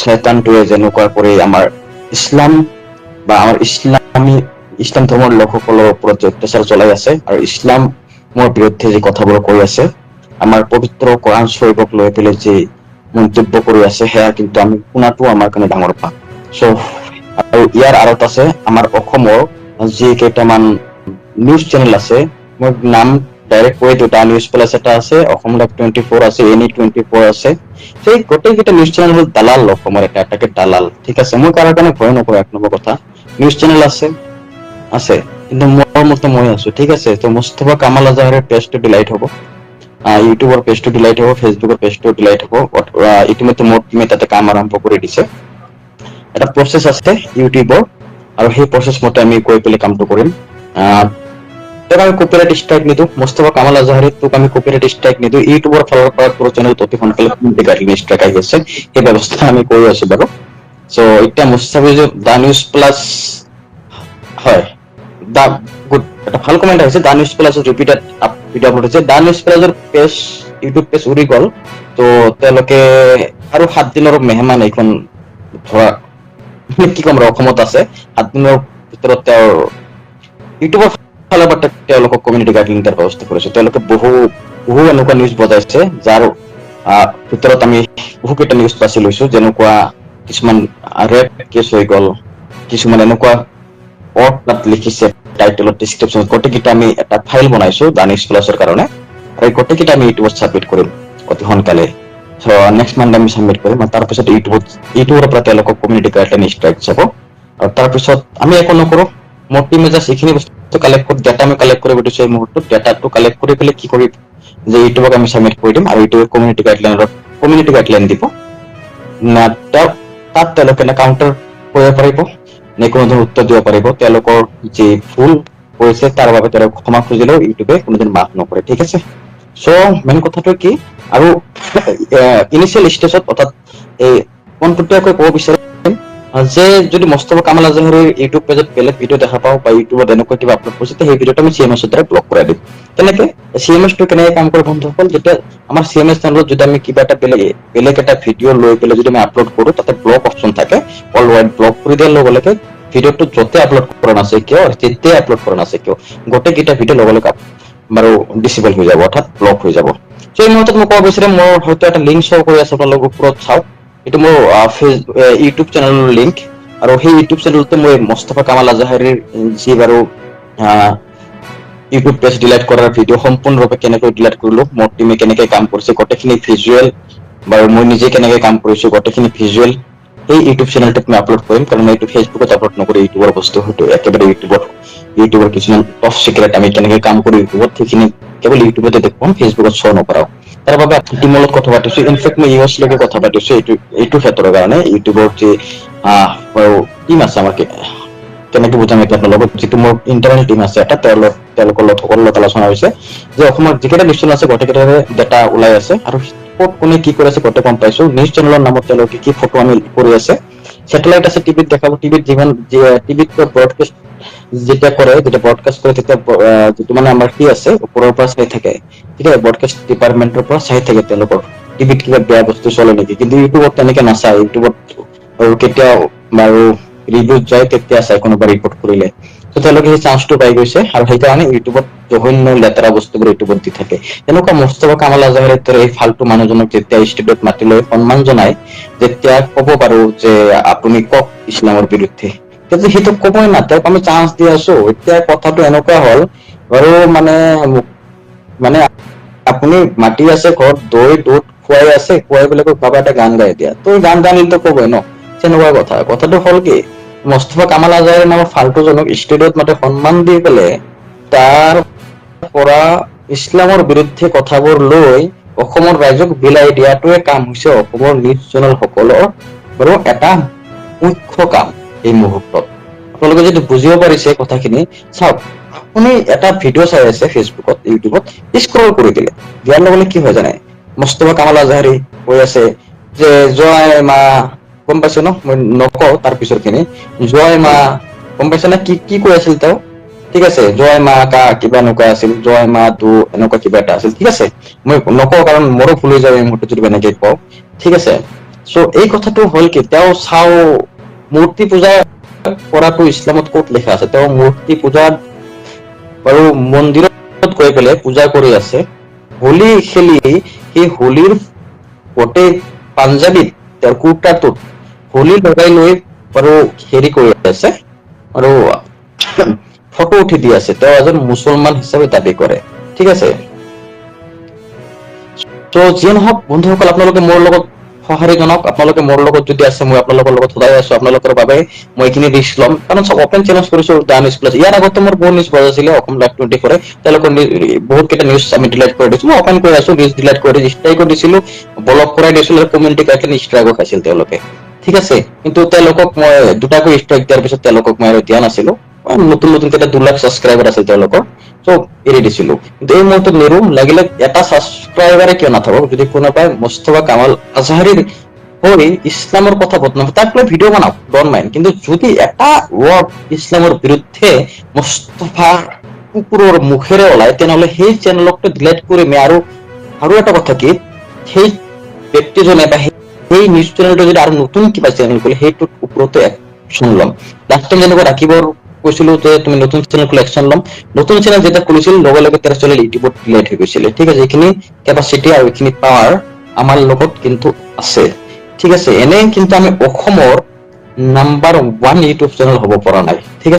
শয়তানটোৱে যেনেকুৱা কৰি আমাৰ ইছলাম বা আমাৰ ইছলাম ধৰ্মৰ লোকসকলৰ ওপৰত যে অত্যাচাৰ চলাই আছে আৰু ইছলামৰ বিৰুদ্ধে যি কথাবোৰ কৈ আছে, আমাৰ পবিত্ৰ কোৰআন শ্বৰীফক লৈ পেলাই যি মন্তব্য কৰি আছে, সেয়া কিন্তু আমি শুনাটো আমাৰ কাৰণে ডাঙৰ পাপ। চ' আৰু ইয়াৰ আঁৰত আছে আমাৰ অসমৰ যি কেইটামান নিউজ চেনেল আছে। মই নাম ডাইৰেক্ট কৈ দিওঁ, নিউজ প্লাছ এটা আছে, অসম লাইভ 24 আছে, এন ই 24 আছে। সেই গোটেইকেইটা নিউজ চেনেল হ'ল দালাল, অসমৰ এটা এটাকে দালাল, ঠিক আছে? মই কাৰো কাৰণে ভয় নকৰো, এক নম্বৰ কথা। নিউজ চেনেল আছে আছে, কিন্তু মোৰ মতে মই আছো, ঠিক আছে? তো মুস্তফা কামাল আজহাৰৰ পেজটো ডিলিট হ'ব, ইউটিউবৰ পেজটো ডিলিট হ'ব, ফেচবুকৰ পেজটো ডিলিট হ'ব। ইতিমধ্যে মোৰ টিমে তাতে কাম আৰম্ভ কৰি দিছে। এটা প্ৰচেছ আছে ইউটিউবৰ আৰু সেই প্ৰচেছ মতে আমি গৈ পেলাই কামটো কৰিম। তেওঁক আমি কপিৰাইট ষ্ট্ৰাইক নিদিওঁ। মুস্তফা কামাল আজহাৰী, তোক আমি কপিৰাইট ষ্ট্ৰাইক নিদিওঁ। ইউটিউবৰ ফালৰ পৰা তোৰ চেনেলত অতি সোনকালে গাইডলাইন ষ্ট্ৰাইক আহি আছে, সেই ব্যৱস্থা আমি কৰি আছো বাৰু। চ' এতিয়া মুস্তাফিজুৰ, the news plus হয়, দা গুড, এটা ভাল কমেণ্ট আহিছে। The news প্লাছত ৰিপিটেড ভিডিঅ' আপলোড হৈছে। The news প্লাছৰ পেজ, ইউটিউব পেজ উৰি গ'ল। ত' তেওঁলোকে আৰু 7 দিনৰ মেহমান এইখন ধৰা, কি ক'ম, অসমত আছে। 7 দিনৰ ভিতৰত তেওঁৰ ইউটিউবৰ ফালৰ পৰা তেওঁলোকক কমিউনিটি গাইডলাইন দিয়াৰ ব্যৱস্থা কৰিছে। তেওঁলোকে বহু বহু এনেকুৱা নিউজ বজাইছে, যাৰ ভিতৰত আমি বহুকেইটা নিউজ বাছি লৈছো, যেনেকুৱা কিছুমান ৰেপ কেছ হৈ গ'ল, কিছুমান এনেকুৱা অৰ্ড তাত লিখিছে টাইটেলত, ডিছক্ৰিপশ্যনত। গোটেইকেইটা আমি এটা ফাইল বনাইছো the news প্লাছৰ কাৰণে আৰু এই গোটেইকেইটা আমি ইউটিউবত ছাবমিট কৰিম অতি সোনকালে। চ' নেক্সট মানডে আমি ছাবমিট কৰিম আৰু তাৰপিছত ইউটিউবৰ পৰা তেওঁলোকক কমিউনিটি গাইডলাইন ষ্ট্ৰাইক যাব। আৰু তাৰপিছত আমি একো নকৰো। মোৰ টিমে জাষ্ট এইখিনি বস্তু কালেক্ট কৰি, ডেটা আমি কালেক্ট কৰিব দিছো। এই মুহূৰ্তত ডেটাটো কালেক্ট কৰি পেলাই কি কৰিম যে ইউটিউবক আমি ছাবমিট কৰি দিম আৰু ইউটিউবে কমিউনিটি গাইডলাইন দিব না। তেওঁ তাত তেওঁলোকে নে কাউণ্টাৰ কৰিব পাৰিব নে কোনো ধৰণৰ উত্তৰ দিব পাৰিব। তেওঁলোকৰ যি ভুল কৰিছে, তাৰ বাবে তেওঁলোক ক্ষমা খুজিলেও ইউটিউবে কোনোদিন মাফ নকৰে, ঠিক আছে? চ' মেইন কথাটো কি আৰু ইনিচিয়েল ষ্টেজত, অৰ্থাৎ এই পোনপটীয়াকৈ ক'ব বিচাৰিম যে যদি মোস্তফা কামাল আজহাৰীৰ ইউটিউব পেজত বেলেগ ভিডিঅ' দেখা পাওঁ বা ইউটিউবত এনেকুৱা কিবা আপলোড কৰিছে, সেই ভিডিঅ'টো আমি চি এম এছৰ দ্বাৰা ব্লক কৰাই দিম। কেনেকে চি এম এছটো কেনেকে কাম কৰে বন্ধুসকল? যেতিয়া আমাৰ চি এম এছ চেনেলত যদি আমি কিবা এটা বেলেগ বেলেগ এটা ভিডিঅ' লৈ পেলাই যদি আমি আপলোড কৰো, তাতে ব্লক অপশ্যন থাকে। অল ৱাইড ব্লক কৰি দিয়াৰ লগে লগে ভিডিঅ'টো য'তে আপলোড কৰা নাছে কিয়, যেতিয়াই আপলোড কৰা নাছে কিয়, গোটেইকেইটা ভিডিঅ' লগে লগে বাৰু ডিচেবল হৈ যাব, অৰ্থাৎ ব্লক হৈ যাব। চ' এই মুহূৰ্তত মই ক'ব বিচাৰিম, মোৰ হয়তো এটা লিংক শ্ব' কৰি আছে আপোনালোক ওপৰত, চাওক। এইটো মোৰ ইউটিউব চেনেলৰ লিংক আৰু সেই ইউটিউব চেনেলতে মই মোস্তফা কামাল আজহাৰীৰ যি বাৰু ইউটিউব পেজ ডিলিট কৰাৰ ভিডিঅ', সম্পূৰ্ণৰূপে কেনেকৈ ডিলিট কৰিলো, মোৰ টিমে কেনেকে কাম কৰিছে, গোটেইখিনি ভিজুৱেল বাৰু মই নিজে কেনেকে কাম কৰিছো, গোটেইখিনি ভিজুৱেল সেই ইউটিউব চেনেলটোত মই আপলোড কৰিম। কাৰণ এইটো ফেচবুকত আপলোড নকৰি ইউটিউবৰ বস্তু, হয়তো একেবাৰে ইউটিউবৰ কিছুমান টপ চিক্ৰেট, আমি কেনেকে কাম কৰো ইউটিউবত, সেইখিনি কেৱল ইউটিউবতে দেখুৱাম, ফেচবুকত শ্ব' নকৰাও। তাৰ বাবে টিমৰ লগত কথা পাতিছো। ইনফেক্ট মই ইউ এছ লৈকে কথা পাতিছো এইটো এইটো ক্ষেত্ৰৰ কাৰণে। ইউটিউবৰ যি টিম আছে আমাৰ, কেনেকে বুজাম এতিয়া আপোনালোকক, যিটো মোৰ ইণ্টাৰনেল টিম আছে এটা, তেওঁলোকৰ লগত সকলোৰ লগত আলোচনা হৈছে যে অসমৰ যিকেইটা নিউজ চেনেল আছে, গোটেইকেইটাৰে ডেটা ওলাই আছে আৰু ক'ত কোনে কি কৰি আছে গোটেই গম পাইছো। নিউজ চেনেলৰ নামত তেওঁলোকে কি ফটো আমি কৰি আছে, চেটেলাইট আছে, টিভিত দেখাব। টিভিত যিমান টিভিত ব্ৰডকাষ্ট যেতিয়া কৰে, যেতিয়া ব্ৰডকাষ্ট কৰে, তেতিয়া যিটো মানে আমাৰ কি আছে, ওপৰৰ পৰা চাই থাকে, ঠিক আছে? ব্ৰডকাষ্ট ডিপাৰ্টমেণ্টৰ পৰা চাই থাকে তেওঁলোকৰ টিভিত কিবা বেয়া বস্তু চলে নেকি। কিন্তু ইউটিউবত তেনেকে নাচায়। ইউটিউবত আৰু কেতিয়াও বাৰু ৰিভিউত যায়, তেতিয়া চাই কোনোবা ৰিপৰ্ট কৰিলে। তো তেওঁলোকে সেই চান্সটো পাই গৈছে আৰু সেইকাৰণে ইউটিউবত জঘন্য লেতেৰা বস্তুবোৰ ইউটিউবত দি থাকে। তেনেকুৱা মোস্তফা কামাল আজহাৰীৰ দৰে এই ফাল্টু মানুহজনক যেতিয়া ষ্টুডিঅ'ত মাতি লৈ সন্মান জনাই যেতিয়া ক'ব পাৰো যে আপুনি কওক ইছলামৰ বিৰুদ্ধে, কিন্তু সেইটো ক'বই না। তেওঁক আমি চান্স দি আছো। এতিয়া কথাটো এনেকুৱা হ'ল বাৰু, মানে মানে আপুনি মাতি আছে, ঘৰত দৈ দুধ খুৱাই আছে, খুৱাই পেলাই কয়, বাবা, এটা গান গাই দিয়া। তো গান জানিলেতো ক'বই ন, তেনেকুৱা কথা। কথাটো হ'ল কি, মোস্তফা কামাল আজহাৰী নামৰ ফাল্টুজনক ষ্টুডিঅ'ত মাতে সন্মান দি পেলাই তাৰ পৰা ইছলামৰ বিৰুদ্ধে কথাবোৰ লৈ অসমৰ ৰাইজক বিলাই দিয়াটোৱে কাম হৈছে অসমৰ নিউজ চেনেল সকলৰ বাৰু এটা মুখ্য কাম এই মুহূৰ্তত। আপোনালোকে যদি বুজিব পাৰিছে কথাখিনি, চাওক, আপুনি এটা ভিডিঅ' চাই আছে ফেচবুকত, ইউটিউবত, স্ক্ৰল কৰি দিলে, দিয়াৰ লগে লগে কি হয় জানে? মোস্তফা কামাল আজহাৰী কৈ আছে যে জয় মা, গম পাইছে ন? মই নকওঁ তাৰ পিছৰ খিনি। জয় মা, গম পাইছে নে কি কি কৈ আছিল তেওঁ? ঠিক আছে, জয় মা কা কিবা এনেকুৱা আছিল, জয় মা দু এনেকুৱা কিবা এটা আছিল, ঠিক আছে? মই নকওঁ, কাৰণ মোৰো ভুল হৈ যাব এই মুহূৰ্তত যদি এনেকে কওঁ, ঠিক আছে? চ' এই কথাটো হ'ল কি, তেওঁ চাওঁ, মূৰ্তি পূজা কৰাটো ইছলামত ক'ত লিখা আছে? তেওঁ মূৰ্তি পূজাত বাৰু মন্দিৰত গৈ পেলাই পূজা কৰি আছে। হোলী খেলি সেই হোলীৰ গোটেই পাঞ্জাবীত, তেওঁৰ কুৰ্তাটোত হোলী লগাই লৈ বাৰু হেৰি কৰি আছে আৰু ফটো উঠি দি আছে। তেওঁ এজন মুছলমান হিচাপে দাবী কৰে, ঠিক আছে? ত' যিয়ে নহওক বন্ধুসকল, আপোনালোকে মোৰ লগত সঁহাৰি জনাওক। আপোনালোকে মোৰ লগত যদি আছে, মই আপোনালোকৰ লগত সদায় আছো। আপোনালোকৰ বাবে মই এইখিনি ৰিস্ক ল'ম, কাৰণ চব অপেন চেলেঞ্জ কৰিছো দা নিউজ প্লাছ। ইয়াৰ আগতে মোৰ বহুত নিউজ বজাইছিলে অসম লাইভ 24-এ। তেওঁলোকৰ বহুত কেইটা নিউজ আমি ডিলিট কৰি দিছো। মই অপেন কৰি আছো, নিউজ ডিলিট কৰি ষ্ট্ৰাইকো দিছিলো, ব্লক কৰাই দিছিলো, কমিউনিটি গাইডলাইন ষ্ট্ৰাইকো খাইছিল তেওঁলোকে, ঠিক আছে? কিন্তু তেওঁলোকক মই দুটাকৈ ষ্ট্ৰাইক দিয়াৰ পিছত তেওঁলোকক মই আৰু দিয়া নাছিলো। নতুন নতুন কেইটা 2 লাখ ছাবস্ক্ৰাইবাৰ আছিল তেওঁলোকৰ, চ' এৰি দিছিলো। কিন্তু এই মুহূৰ্তত নেৰো, লাগিলে এটা ছাবস্ক্ৰাইবাৰে কিয় নাথাকক। যদি কোনোবাই মুস্তফা কামাল আজহাৰীৰ হৈ ইছলামৰ কথা বদনাম, তাক লৈ ভিডিঅ' বনাওক, don't mind. কিন্তু যদি এটা ৱৰ্ড ইছলামৰ বিৰুদ্ধে মুস্তফা কুকুৰৰ মুখেৰে ওলায়, তেনেহ'লে সেই চেনেলকটো ডিলিট কৰিমে। আৰু এটা কথা কি, সেই ব্যক্তিজনে বা সেই নিউজ চেনেলটো যদি আৰু নতুন কিবা চেনেল খোলে, সেইটোৰ ওপৰতো একশ্যন ল'ম। লাষ্ট টাইম যেনেকুৱা ৰাকিবৰ কৈছিলো যে তুমি নতুন চেনেল খুলে একশ্যন ল'ম, নতুন চেনেল যেতিয়া খুলিছিল, লগে লগে তেওঁৰ চেনেল ইউটিউবত ডিলিট হৈ গৈছিলে, ঠিক আছে? এইখিনি কেপাচিটি আৰু এইখিনি পাৱাৰ আমাৰ লগত কিন্তু আছে, ঠিক আছে? এনে কিন্তু আমি অসমৰ নাম্বাৰ 1 ইউটিউব চেনেল হ'ব পৰা নাই, ঠিক আছে?